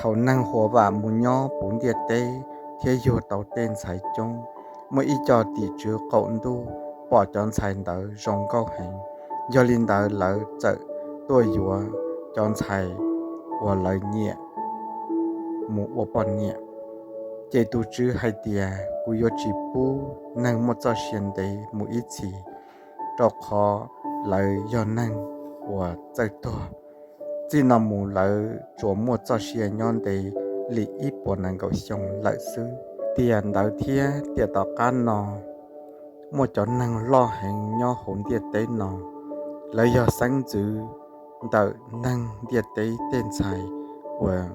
Thaum neeg huam vam mus nyob puv ntiaj teb thiab yug tau tej ntxhais coob, muaj ib co tim tswv qaum ntuj pom cov ntxhais ntawd zoo nkauj heev, yog li ntawd lawv txawm tuaj yuav cov ntxhais uas lawv nyiam mus ua poj niam. Ces tus tswv hais tias, Kuv yuav tsis pub neeg muaj txoj sia ntev mus ib txhis, rau qhov lawv yog neeg uas txawj tuag. Txij no mus lawv tsuas muaj txoj sia nyob ntev li ib puas nees nkaum xyoo lawm xwb. Tiam ntawd thiab tiam tom qab no muaj cov neeg loj heev nyob hauv ntiaj teb no, lawv yog xeeb ntxwv ntawm neeg ntiaj teb tej ntxhais uas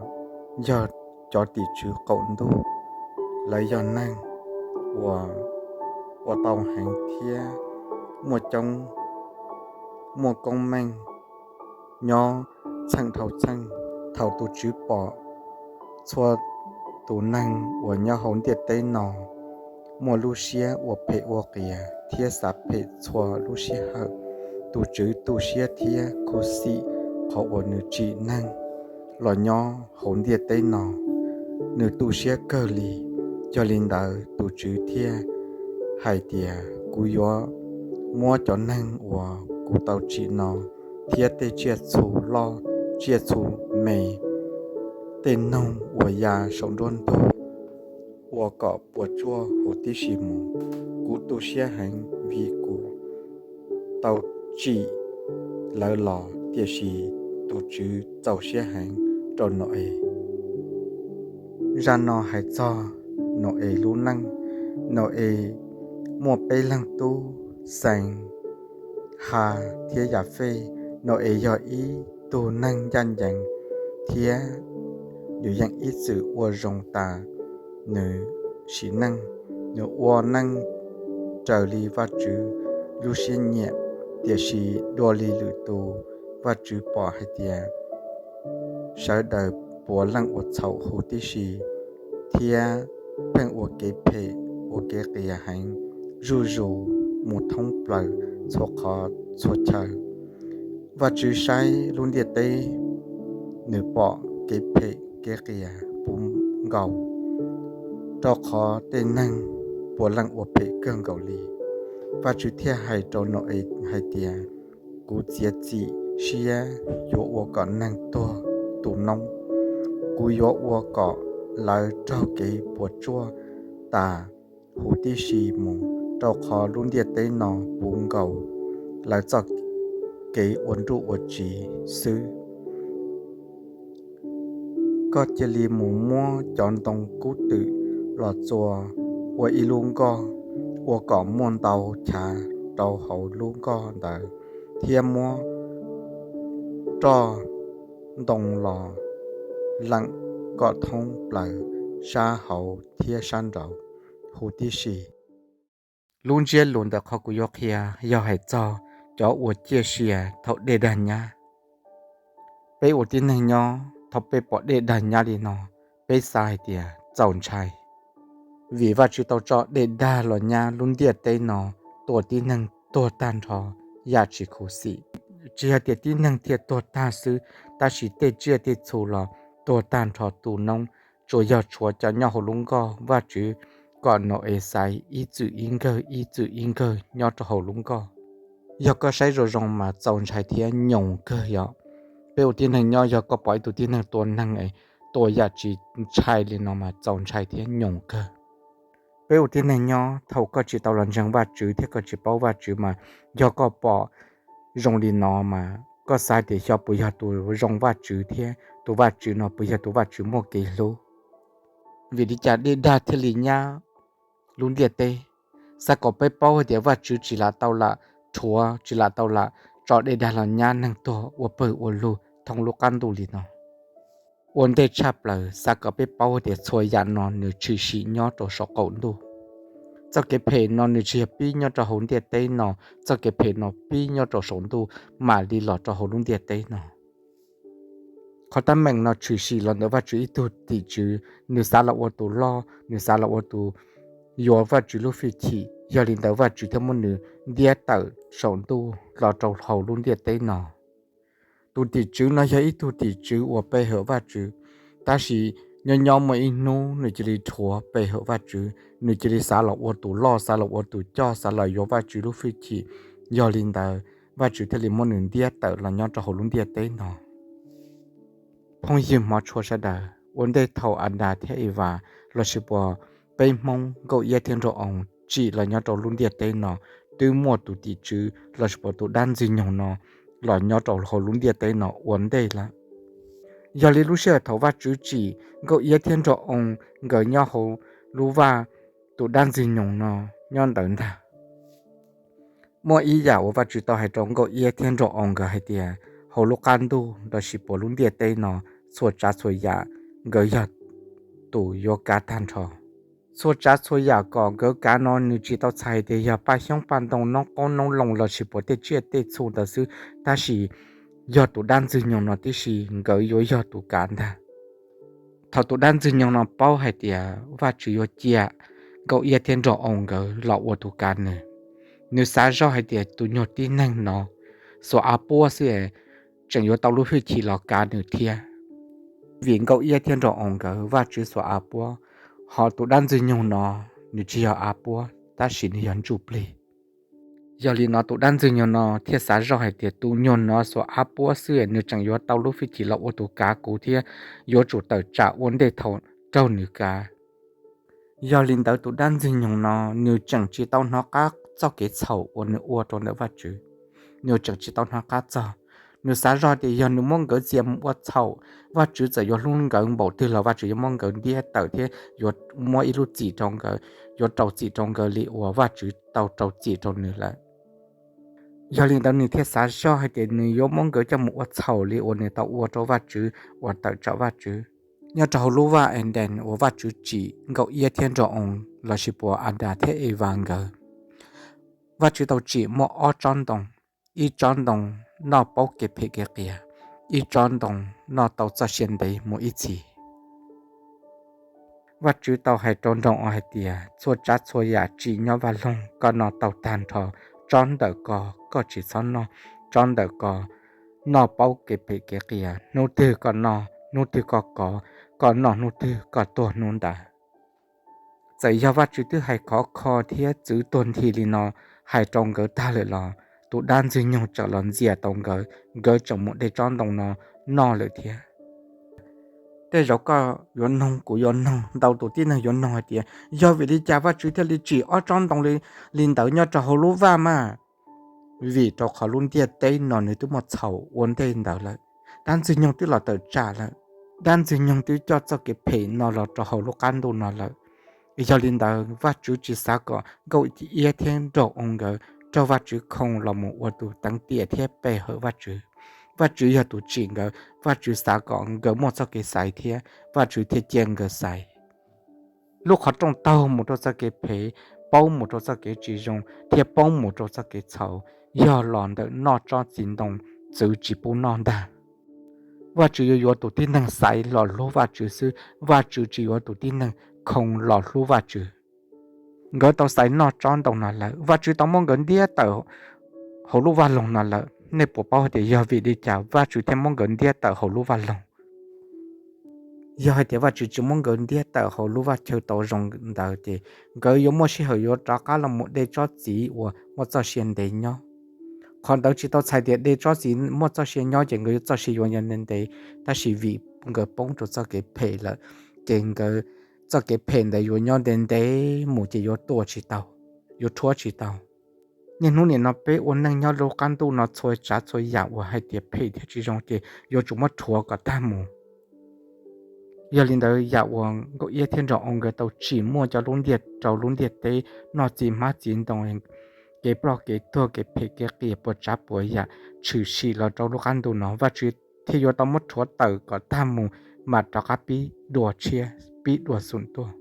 yog cov tim tswv qaum ntuj. Lawv yog neeg uas ua tau heev thiab muaj coob, muaj koob meej nyob txheej dhau txheej. Thaum tus tswv pom txhua tus neeg uas nyob hauv ntiaj teb no muaj lub siab ua phem ua qias thiab xav phem txhua lub sij hawm, tus tswv tu siab thiab khuv xim qhov uas nws tsim neeg los nyob hauv ntiaj teb no. Nws tu siab kawg li. Yog li ntawd tus tswv thiaj hais tias, Kuv yuav muab cov neeg uas kuv tau tsim no thiab tej tsiaj txhu loj tsiaj txhu me, tej noog uas ya saum nruab ntug ua kom puas tsuaj huv tib si mus. Kuv tu siab heev vim kuv tau tsim lawv los. Tiam sis tus tswv txaus siab heev rau Nau-es. Zaj no hais txog Nau-es lub neej. Nau-es muaj peb leeg tub, Xees, Has thiab Yafej. Nau-es yog ib tug neeg ncaj ncees thiab nws yeej ib txwm ua zoo tas nws sim neej. Nws ua neej raws li Vajtswv lub siab nyiam. Tiam sis dua li lwm tus, Vajtswv pom hais tias sawv daws puav leej ua txhaum huv tib si thiab pheej ua kev phem ua kev qias heev zuj zus mus thoob plaws txhua qhov txhua chaw. Vajtswv saib lub ntiaj teb, nws pom kev phem kev qias puv nkaus, rau qhov tej neeg puav leej ua phem kawg nkaus li. Vajtswv thiaj hais rau Nau-es hais tias, Kuv txiav txim siab yuav ua kom neeg tuag tu noob. Kuv yuav ua kom lawv raug kev puas tsuaj tas huv tib si mus, rau qhov lub ntiaj teb no puv nkaus lawv txoj kev ua nruj ua tsiv xwb. Koj cia li mus muab cov ntoo kub twm los txua ua ib lub nkoj, ua kom muaj ntau chav rau hauv lub nkoj ntawd, thiab muab roj ntoo los leem kom thoob plaws sab hauv thiab sab nraud huv tib si. Lub ntsiab lus ntawm qhov kuv yuav qhia yog hais txog cov uas ciaj sia thaum dej dag nyab. Peb ua tib neeg nyob, thaum peb pom dej dag nyab li no, peb xav hais tias txaus ntshai, vim Vajtswv tau tso dej dag los nyab lub ntiaj teb no, tua tib neeg tuag tag nrho, yam tsis khuv xim. Tsis yog tias tib neeg thiaj tuag tag xwb, tab sis tej tsiaj tej txhu los tuag tag nrho tu noob, tsuas yog tshuav cov nyob hauv lub nkoj. Vajtswv kom Nau-es xaiv ib txwm ib nkawg ib txwm ib nkawg nyob rau hauv lub nkoj. Yog koj saib zoo zoo mas txaus ntshai thiab nyoos kawg yom. Peb ua tib neeg nyob, yog koj pom ib tug tib neeg tua neeg es tua yam tsis ntshai li no mas txaus ntshai thiab nyoos kawg. Peb ua tib neeg nyob, thaum koj tsis tau los ntseeg Vajtswv thiab koj tsis paub Vajtswv mas yog koj pom zoo li no mas koj xav tias xyov puas yog tus zoo Vajtswv thiab tus Vajtswv no puas yog tus Vajtswv muaj kev hlub. Vim li cas dej dag thiaj li nyab lub ntiaj teb? Xav kom peb paub hais tias Vajtswv tsis lam tau lam rhuav, tsis lam tau lam tso dej dag los nyab neeg tuag ua pawg ua lug thoob lub qab ntuj li no. Ua ntej tshaj plaws, xav kom peb paub hais tias txhua yam no nws tshwm sim nyob rau saum qaum ntuj. Txoj kev phem no nws tsis yog pib nyob rau hauv ntiaj teb no, txoj kev phem no pib nyob rau saum ntuj mam li los rau hauv lub ntiaj teb no. Qhov teeb meem no tshwm sim los ntawm Vajtswv ib tug tim tswv, nws xav los ua tus loj, nws xav los ua tus yuav Vajtswv lub fij chim, yog li ntawd Vajtswv thiaj muab nws ntiab tawm saum ntuj los rau hauv lub ntiaj teb no. Tus tim tswv no yog ib tug tim tswv uas pe hawm Vajtswv, Tab sis nyob nyob muaj ib hnub nws cia li rhuav pe hawm Vajtswv, nws cia li xav los ua tus loj, xav los ua tus coj, xav los yuav Vajtswv lub hwj chim. Yog li ntawd Vajtswv thiaj li muab nws ntiab tawm los nyob rau hauv lub ntiaj teb no. Phooj ywg hmov tshua sawv daws, ua ntej thaum Adas thiab Evas lossis puas peb Hmoob Nkauj Iab thiab Nraug Oo tsim los nyob rau lub ntiaj teb no, twb muaj tus tim tswv lossis puas tus dab Ntxwg Nyoog no los nyob rau hauv lub ntiaj teb no ua ntej lawm. Yog li lub sij hawm thaum Vajtswv tsim Nkauj Iab thiab Nraug Oo nkawd nyob hauv lub vaj tus dab Ntxwg Nyoog no nyob ntawd ntag, muaj ib yam uas Vajtswv tau hais rau Nkauj Iab thiab Nraug Oo nkawd hais tias hauv lub qab ntuj lossis puas lub ntiaj teb no txhua tsav txhua yam nkawd yog tus yuav kav tag nrho. Txhua tsav txhua yam kom nkawd kav no nws tsis tau txhais tias yog paj xyoob paj ntoo noob qoob noob loo lossis puas tej tsiaj tej txhu ntawd xwb, tab sis yog tus dab Ntxwg Nyoog no tib si nkawd yuav yog tus kav ntag. Thaum tus dab Ntxwg Nyoog no paub hais tias Vajtswv yuav cia Nkauj Iab thiab Nraug Oo nkawd los ua tus kav nws, nws xav zoj hais tias tus nyuag tib neeg no xuas av puab xwb es tseem yuav tau lub hwj chim los kav nws thiab. Vim Nkauj Iab thiab Nraug Oo nkawd Vajtswv xuas av puab, ho tus dab Ntxwg Nyoog no nws tsis yog av puab tab sis nws yog ntsuj plig. Yog li no tus dab Ntxwg Nyoog no thiaj xav zoj hais tias tus nyuag no xuas av puab xwb es nws tseem yuav tau lub hwj chim los ua tus kav kuv thiab yuav tsum tawm tsam ua ntej thaum raug nws kav. Yog li ntawd tus dab Ntxwg Nyoog no nws tseem tsis tau hnov qab txoj kev txhaum uas nws ua rau ntawm Vajtswv. Nws tseem tsis tau hnov qab txog. Nws xav zoj tias yog nws muab nkawd txia mus ua txhaum, Vajtswv txawm yuav hlub nkawd npaum twg los Vajtswv yuav muab nkawd ntiab tawm thiab yuav muab ib lub txim rau nkawd, yuav rau txim rau nkawd li uas Vajtswv tau rau txim rau nws lawm. Yog li ntawd nws thiaj xav zoj hais tias nws yuav muab nkawd coj mus ua txhaum li uas nws tau ua rau Vajtswv uas tawm tsam Vajtswv. Nyob rau hauv lub vaj Edees uas Vajtswv tsim Nkauj Iab thiab Nraug Oo lossis puas Adas thiab Evas nkawd, Vajtswv tau tsim muaj ob tsob ntoo, ib tsob ntoo noj paub kev phem kev qias, ib tsob ntoo noj tau txoj sia ntev mus ib txhis. Vajtswv tau hais rau Nraug Oo hais tias txhua tsav txhua yam tsim nyob vaj loog koj noj tau tag nrho, tsob ntawm ko koj tsis txhob noj, tsob ntawm ko noj paub kev phem kev qias, hnub twg koj noj, hnub twg koj kov, koj noj hnub twg koj tuag hnub ntawd. Txawm yog Vajtswv twb hais khov kho thiab txwv tuag nthi li no hais rau nkawd tag lawm los tus dab Ntxwg Nyoog tseem los ntxias tau nkawd, nkawd tseem mus de tsob ntoo no noj lawm thiab. Tej zaum koj yuav noog, kuv yuav noog, ntau tus tib neeg yuav noog hais tias yog vim li cas Vajtswv thiaj li tsim ob tsob ntoo li ntawd nyob rau hauv lub vaj mas? Vim rau qhov lub ntiaj teb no nws twb muaj txhaum ua ntej ntawd lawm. Dab Ntxwg Nyoog twb los tawm tsam lawm. Dab Ntxwg Nyoog twb coj txoj kev phem no los rau hauv lub qab ntuj no lawm. Yog li ntawd Vajtswv tsis xav kom Nkauj Iab thiab Nraug Oo nkawd raug Vajtswv khoo los mus ua tus teev tiam thiab pe hawm Vajtswv. Vajtswv yog tus tsim nkawd, Vajtswv xav kom nkawd muaj txoj kev xaiv thiab Vajtswv thiaj cia nkawd xaiv. Lub qhov rooj taug mus rau txoj kev phem, paub mus rau txoj kev tsis zoo thiab paub mus rau txoj kev txhaum yog los ntawm noj tsob txiv ntoo txwv tsis pub noj ntag. Vajtswv yuav yuav tus tib neeg xaiv los hlub Vajtswv xwb, Vajtswv tsis yuav tus tib neeg khoo los hlub Vajtswv. Nkawd tau xaiv noj tsob ntoo no lawm, Vajtswv tau muab nkawd ntiab tawm hauv lub vaj loog no lawm. Nej puas paub hais tias yog vim li cas Vajtswv thiaj muab nkawd ntiab tawm hauv lub vaj loog? Yog hais tias Vajtswv tsis muab nkawd ntiab tawm hauv lub vaj chaw tau zoo ntawd ces nkawd yuav muaj sij hawm yuav rov qab los mus de tsob txiv uas muaj txoj sia ntev nyob. Qhov ntawd tsis tau txhais tias de tsob txiv muaj txoj sia nyob ces nkawd yuav txoj sia yuav ntev ntev, tab sis vim nkawd poob rau txoj kev phem lawm, ces nkawd txoj kev phem ntawd yuav nyob ntev ntev mus ces yuav tua tsis tau, yuav rhuav tsis tau. Niaj hnub nim no peb ua neej nyob lub qab ntuj no txhua tsav txhua yam uas hais tias phem thiab tsis zoo ces yuav tsum muab rhuav kom tag mus. Yog li ntawd yam uas Nkauj Iab thiab Nraug Oo nkawd tau tsim muaj cov lub ntiaj rau lub ntiaj teb, noj txiv hmab txiv ntoo, kev ploj kev tuag, kev phem kev qias, puas tsav puas yam tshwm sim los rau lub qab ntuj no, Vajtswv thiaj yuav tau muab rhuav tawm kom tag mus, mam rov qab pib dua tshiab pib dua xum tuaj.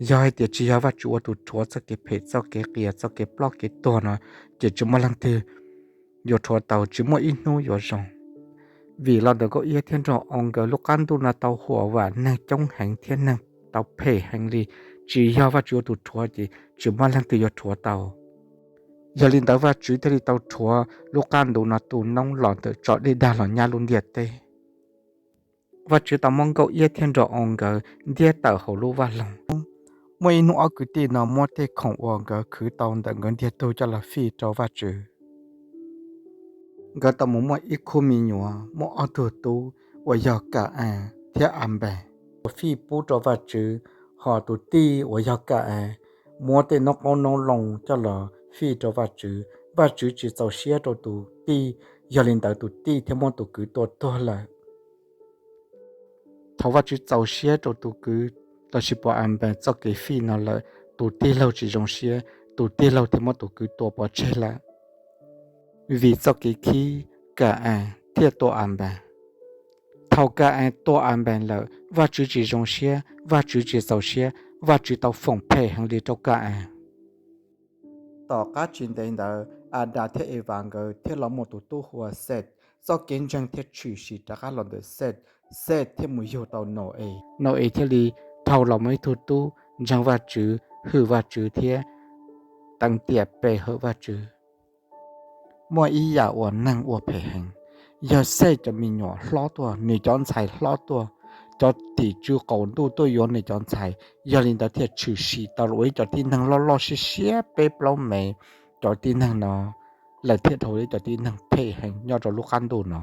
Yog hais tias tsis yog Vajtswv ua tus rhuav txoj kev phem txoj kev qias txoj kev ploj kev tuag no, ces tsis muaj leej twg yuav rhuav tau, tsis muaj ib hnub yuav zoo. Vim los ntawm Nkauj Iab thiab Nraug Oo nkawd lub qab ntuj no tau huam vam neeg coob heev thiab neeg tau phem heev li, tsis yog Vajtswv ua tus rhuav ces tsis muaj leej twg yuav rhuav tau. Yog li ntawd Vajtswv thiaj li tau rhuav lub qab ntuj no tu noob los ntawm tso dej dag los nyab lub ntiaj teb. Vajtswv tau muab Nkauj Iab thiab Nraug Oo nkawd ntiab tawm hauv lub vaj loog. Muaj ib hnub ob kwv tij no muab tej khoom uas nkawd khwv tau ntawm nkawd ntiag tug coj los fij rau Vajtswv. Nkawd tau mus muaj ib khub me nyuam, muaj ob tug tub uas yog Ka-ees thiab Anpees, uas fij pub rau Vajtswv. Hos tus tij uas yog Ka-ees muab tej noob qoob noob loo coj los fij rau Vajtswv. Vajtswv tsis txaus siab rau tus tij, yog li ntawd tus tij thiaj muab tus kwv tua tuag lawm. Thaum Vajtswv txaus siab rau tus kwv lossis pom Anpees txoj kev fij no lawm, tus tij laug tsis zoo siab, tus tij laug thiaj muab tus kwv tua pov tseg lawm. Vim txoj kev khib, Ka-ees thiaj tua Anpees. Thaum Ka-ees tua Anpees lawm, Vajtswv tsis zoo siab, Vajtswv tsis txaus siab, Vajtswv tau foom phem heev li rau Ka-ees. Tom qab tsis ntev ntawd, Adas thiab Evas nkawd thiaj los muaj tus tub hu ua Xej. Txoj kev ntseeg thiaj tshwm sim rov qab los ntawm Xej. Xej thiaj mus yug tau Nau-es. Nau-es thiaj li dhau los muaj ib tug tub ntseeg Vajtswv, hwm Vajtswv thiab teev tiam pe hawm Vajtswv. Muaj ib yam uas neeg ua phem heev, yog Xej cov me nyuam hlob tuaj, nws cov ntxhais hlob tuaj, cov tim tswv qaum ntuj tuaj yuav nws cov ntxhais, yog li ntawd thiaj tshwm sim tau los ua ib cov tib neeg loj loj siab siab peb plaub mev. Cov tib neeg no lawm thiaj dhau ib cov tib neeg phem heev nyob rau lub qab ntuj no.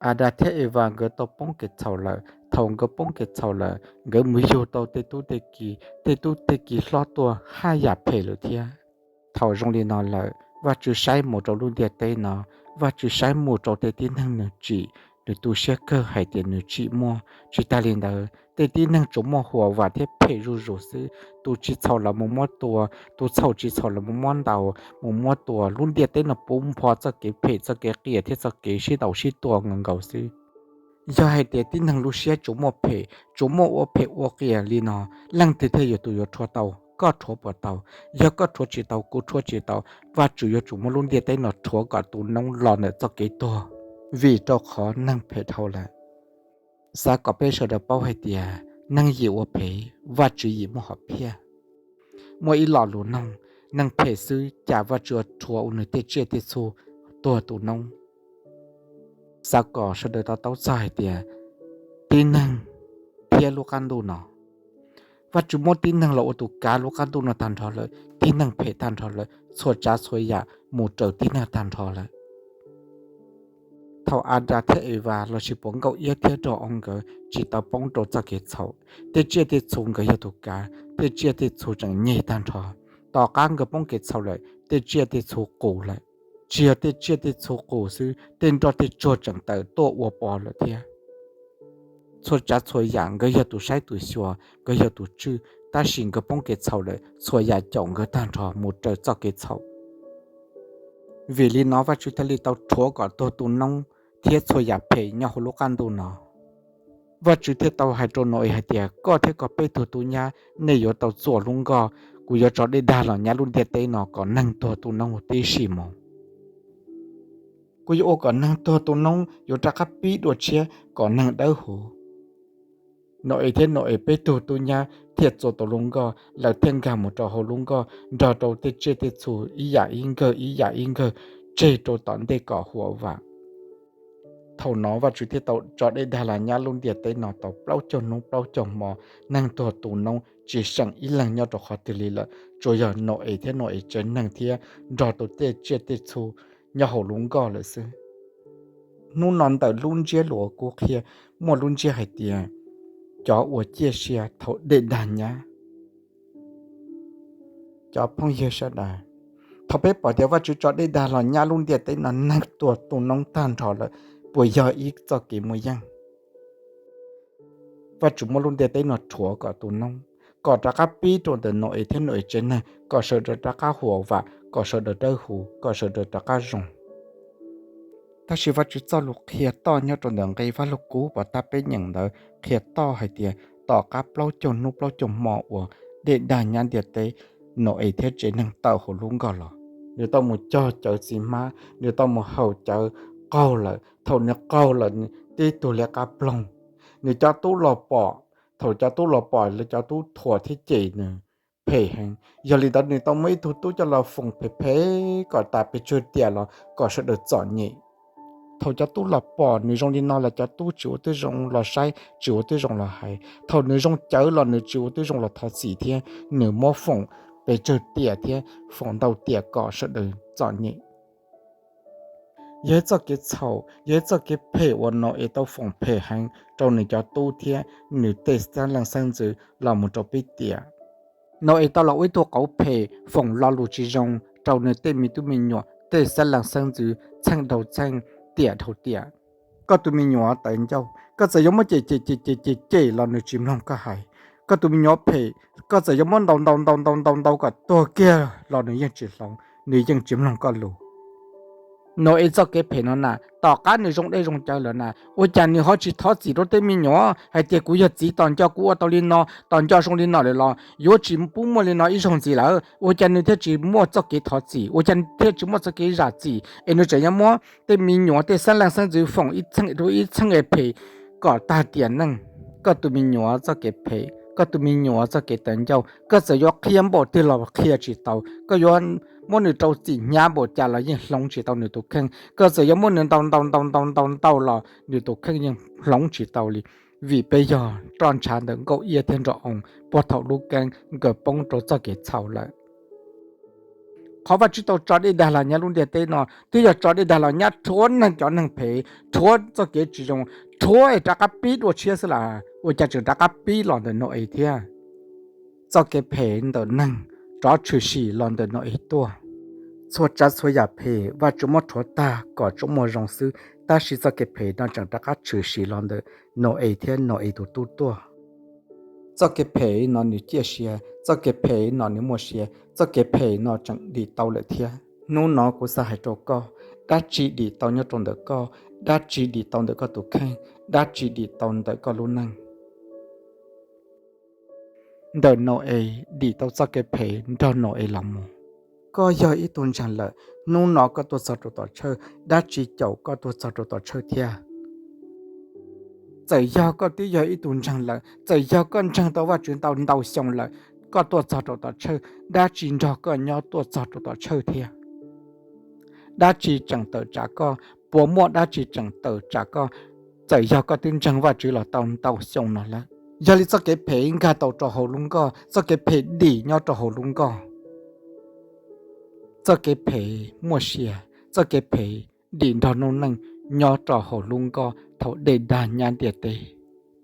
Adas thiab Evas nkawd tau poob kev txhaum lawm. Thaum nkawd poob kev txhaum lawm, nkawd mus yug tau tej tub tej ki, tej tub tej ki hlob tuaj haj yam phem lawm thiab. Thaum zoo li no lawm, Vajtswv saib mus rau lub ntiaj teb no, Vajtswv saib mus rau tej tib neeg nws tsim, nws tu siab kawg hais tias nws tsim muaj. Tsis tas li ntawd, tej tib neeg tsuas muaj huam vam thiab phem zuj zus xwb. Tus tsis txhaum los mus muab tua, tus txhaum tsis txhaum los mus muab ntaus, mus muab tua. Lub ntiaj teb no puv npho txoj kev phem, txoj kev qias thiab txoj kev sib ntaus sib tua nkaus nkaus xwb. Yog hais tias tib neeg lub siab tsuas muaj phem, tsuas muaj ua phem ua qias li no, leej twg thiaj yuav tus yuav rhuav tau? Koj rhuav puas tau? Yog koj rhuav tsis tau, kuv rhuav tsis tau. Vajtswv yuav tsum muab lub ntiaj teb no rhuav kom tu noob los ntawm txoj kev tuag, vim rau qhov neeg phem dhau lawm. Xav kom peb sawv daws paub hais tias neeg yim ua phem, Vajtswv yim muab hom phiaj. Muaj ib lo lus noog, neeg phem xwb cas Vajtswv rhuav ua nws tej tsiaj tej txhu tuag tu noob. Xav kom sawv daws to taub txog hais tias tib neeg thiab lub qab ntuj no, Vajtswv muab tib neeg los ua tus kav lub qab ntuj no tag nrho lawm, tib neeg phem tag nrho lawm, txhua tsav txhua yam mus raws tib neeg tag nrho lawm. Thaum Adas thiab Evas lossis puas Nkauj Iab thiab Nraug Oo nkawd tsis tau poob rau txoj kev txhaum, tej tsiaj tej txhu nkawd yog tus kav, tej tsiaj tej txhu tseem nyeg tag nrho. Tom qab nkawd poob kev txhaum lawm, tej tsiaj tej txhu qus lawm. Tsis yog tej tsiaj tej txhu qus xwb, tej nroj tej tsuag tseem tawm tuaj ua pov lawm thiab. Txhua tsav txhua yam nkawd yog tus saib tus xyuas, nkawd yog tus tswj, tab sis nkawd poob kev txhaum lawm, txhua yam caum nkawd tag nrho mus raws txoj kev txhaum. Vim li no Vajtswv thiaj li tau rhuav kom tuag tu noob thiab txhua yam phem nyob hauv lub qab ntuj no. Vajtswv thiaj tau hais rau Nau-es hais tias, koj thiab koj peb tug tub nyab nej yuav tau txuas lub nkoj, kuv yuav tso dej dag los nyab lub ntiaj teb no kom neeg tuag tu noob huv tib si mus. Kuv yuav ua kom neeg tuag tu noob yuav rov qab pib dua tshiab kom neeg dawb huv. Nau-es thiab Nau-es peb tug tub nyab thiaj txua tau lub nkoj, lawv thiaj nkag mus rau hauv lub nkoj nrog rau tej tsiaj tej txhu ib yam ib nkawg ib yam ib nkawg tseg rau tom ntej kom huam vam. Thaum no Vajtswv thiaj tau tso dej dag los nyab lub ntiaj teb no tau plaub caug hnub plaub caug hmo, neeg tuag tu noob tsis seem ib leeg nyob rau qhov twg li lawm, tsuas yog Nau-es thiab Nau-es tsev neeg thiab nrog rau tej tsiaj tej txhu nyob hauv lub nkoj lawm xwb. Hnub no ntawm lub ntsiab lus uas kuv qhia, muaj lub ntsiab hais tias, cov uas ciaj sia thaum dej dag nyab. Cov phooj ywg sawv daws, thaum peb pom tias Vajtswv tso dej dag los nyab lub ntiaj teb no neeg tuag tu noob tag nrho lawm, puas yog ib txoj kev muaj yeej? Vajtswv muab lub ntiaj teb no rhuav kom tu noob, kom rov qab pib rau ntawm Nau-es thiab Nau-es tsev neeg, kom sawv daws rov qab huam vam, kom sawv daws dawb huv, kom sawv daws rov qab zoo. Tab sis Vajtswv txoj lus qhia toj nyob rau ntawm nqe Vaj Lug Kub pov tag peb nyeem ntawd qhia toj hais tias, tom qab plaub caug hnub plaub caug hmo uas dej dag nyab ntiaj teb, Nau-es thiab tsev neeg tawm hauv lub nkoj los, nws tau mus cog cawv txiv hmab, nws tau mus haus cawv qaug lawm. Thaum nws qaug lawm, nws tib tug liab qab ploog. Nws cov tub los pom, thaum cov tub los pom, lawv cov tub thuam thiab cem nws phem heev. Yog li ntawd nws tau muab ib tug tub coj los foom phem phem kom tas pes tsawg tiam los kom sawv daws txom nyem. Thaum cov tub los pom nws zoo li no los cov tub tsis ua tib zoo los saib, tsis ua tib zoo los hais. Thaum nws zoo cawv los nws tsis ua tib zoo los thov txim thiab nws muab foom pes tsawg tiam thiab foom ntau tiam kom sawv daws txom nyem. Yog ib txoj kev txhaum, yog ib txoj kev phem uas Nau-es tau foom phem heev rau nws cov tub thiab nws tej xeeb leej xeeb ntxwv los mus rau peb tiam. Nau-es tau los ua ib tug qauv phem foom lo lus tsis zoo rau nws tej me tub me nyuam tej xeeb leej xeeb ntxwv txheej dhau txheej, tiam dhau tiam. Koj tus me nyuam tawv ncauj, koj txawm yuav muab cem cem cem cem cem cem los nws tsis mloog koj hais. Koj tus me nyuam phem, koj txawm yuav muab ntaus ntaus ntaus ntaus ntaus ntaus kom tuag kiag los nws yeej tsis hloov, nws yeej tsis mloog koj lus. Nau-es txoj kev phem no na, tom qab nws zoo dej zoo cawv lawm na, ua cas nws ho tsis thov txim rau tej me nyuam hais tias kuv yog txiv tos nco kuv ua tau li no tos nco zoo li no lawm los yuav tsis pub muaj li no ib zaug ntxiv lawm? Ua cas nws thiaj tsis muaj txoj kev thov txim, ua cas thiaj tsis muaj txoj kev zam txim, es nws tseem yuav muab tej me nyuam tej xeeb leej xeeb ntxwv foom ib txheej rau ib txheej es phem kom tag tiam neej? Koj tus me nyuam txoj kev phem, koj tus me nyuam txoj kev tawv ncauj, koj txawm yuav qhia npaum twg los qhia tsis tau, koj yuav muab nws rau txim hnyav npaum cas los yeej hloov tsis tau nws tus kheej. Koj txawm yuav muab nws ntaus ntaus ntaus ntaus ntaus ntaus los nws tus kheej yeej hloov tsis tau li, vim peb yog roj ntshav ntawm Nkauj Iab thiab Nraug Oo puag thaum lub keeb nkawd poob rau txoj kev txhaum lawm. Qhov Vajtswv tau tso dej dag los nyab lub ntiaj teb no twb yog tso dej dag los nyab rhuav neeg cov neeg phem, rhuav txoj kev tsis zoo, rhuav es rov qab pib dua tshiab xwb las, ua cas tseem rov qab pib los ntawm Nau-es thiab? Txoj kev phem ntawm neeg rov tshwm sim los ntawm Nau-es tuaj. Txhua tsav txhua yam phem Vajtswv muab rhuav tag kom tsuas muaj zoo xwb, tab sis txoj kev phem no tseem rov qab tshwm sim los ntawm Nau-es thiab Nau-es tus tub tuaj. Txoj kev phem no nws ciaj sia, txoj kev phem no nws muaj sia, txoj kev phem no tseem dim tau lawm thiab. Hnub no kuv xav hais rau koj, dab tsi dim tau nyob rau ntawm koj, dab tsi dim tau ntawm koj tus kheej, dab tsi dim tau ntawm koj lub neej? Ntawm Nau-es dim tau txoj kev phem nrog Nau-es los mus. Koj yog ib tug ntseeg lawm, hnub no koj tuaj txog rau tom tshawj, dab tsi caum koj tuaj txog rau tom tshawj thiab? Txawm yog koj twb yog ib tug ntseeg lawm, txawm yog koj ntseeg tau Vajtswv ntau ntau xyoo lawm, koj tuaj txog rau tom tshawj, dab tsi nrog koj nyob tuaj txog rau tom tshawj thiab? Dab tsi tseem tawm tsam koj? Puas muaj dab tsi tseem tawm tsam koj, txawm yog koj twb ntseeg Vajtswv los tau ntau xyoo no lawm? Yog li txoj kev phem nkag tau rau hauv lub nkoj, txoj kev phem dim nyob rau hauv lub nkoj. Txoj kev phem muaj sia, txoj kev phem dim nrog noob neej nyob rau hauv lub nkoj thaum dej dag nyab ntiaj teb.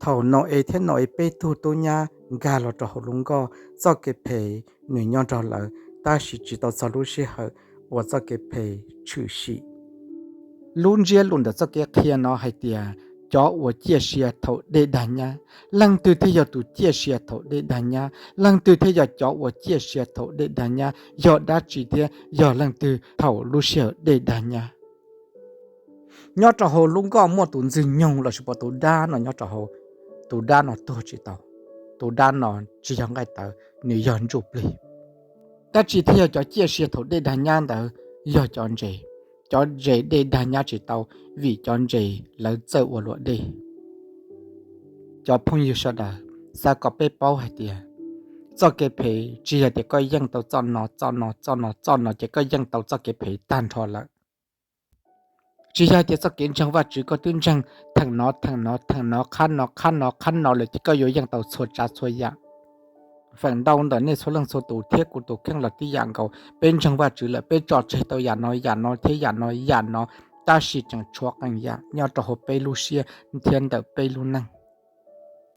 Thaum Nau-es thiab Nau-es peb tug tub nyab nkag los rau hauv lub nkoj, txoj kev phem nws nyob nrog lawv, tab sis tsis tau txog lub sij hawm uas txoj kev phem tshwm sim. Lub ntsiab lus ntawm txoj kev qhia no hais tias, cov uas ciaj sia thaum dej dag nyab. Leej twg thiaj yog tus ciaj sia thaum dej dag nyab? Leej twg thiaj yog cov uas ciaj sia thaum dej dag nyab? Yog dab tsi thiab yog leej twg thaum lub sij hawm dej dag nyab? Nyob rau hauv lub nkoj muaj tus ntxwg nyoog lossis puas tus dab no nyob rau hauv, tus dab no tuag tsis tau, tus dab no tsis yog nqaij tawv, nws yog ntsuj plig. Dab tsi thiaj yog cov ciaj sia thaum dej dag nyab ntawd? Yog cov ntses. Cov ntses dej dag nyab tsis tau, vim cov ntses lawv txawj ua luam dej. Cov phooj ywg sawv daws, xav kom peb paub hais tias, txoj kev phem tsis yog tias koj yeej tau txoj no txoj no txoj no txoj no ces koj yeej tau txoj kev phem tag nrho lawm. Tsis yog tias txoj kev ntseeg Vajtswv koj twb ntseeg theem no theem no theem no qhab no qhab no qhab no lawm ces koj yuav yeej tau txhua tsav txhua yam. Feem ntau ntawm nej txhua leej txhua tus thiab kuv tus kheej los tib yam nkaus, peb ntseeg Vajtswv lawm peb tso tseg tau yam no yam no thiab yam no yam no, tab sis tseem tshuav qee yam nyob rau hauv peb lub siab thiab ntawm peb lub neej.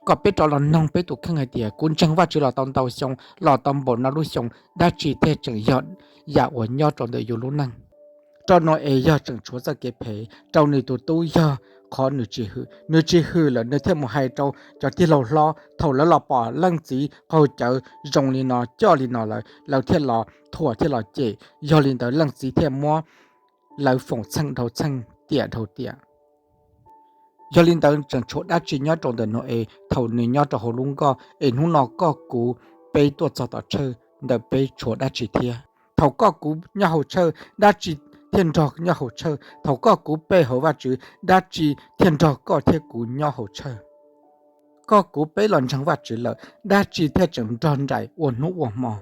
Kom peb rov los noog peb tus kheej hais tias, kuv ntseeg Vajtswv los tau ntau xyoo, los tau npaum no lub xyoo, dab tsi thiaj tseem yog yam uas nyob rau ntawm yus lub neej? Rau Nau-es yog tseem tshuav txoj kev phem, rau nws tus tub yog qhov nws tsis hwm. Nws tsis hwm lawm nws thiaj mus hais rau cov tij laug hlob, thaum lawv los pom leej txiv qaug cawv zoo li no coj li no lawm, lawv thiaj los thuam thiaj los cem. Yog li ntawd leej txiv thiaj muab lawv foom txheej dhau txheej tiam dhau tiam. Yog li ntawd tseem tshuav dab tsi nyob rau ntawm Nau-es thaum nws nyob rau hauv lub nkoj, es hnub no koj kuv peb tuaj txog tom tshawj ntawm peb tshuav dab tsi thiab? Thaum koj kuv nyob hauv tshawj, dab tsi thiaj nrog nyob hauv tshawj? Thaum koj kuv pe hawm Vajtswv, dab tsi thiaj nrog koj thiab kuv nyob hauv tshawj? Koj kuv peb los ntseeg Vajtswv lawm, dab tsi thiaj tseem nrog nraim ua hnub ua hmo?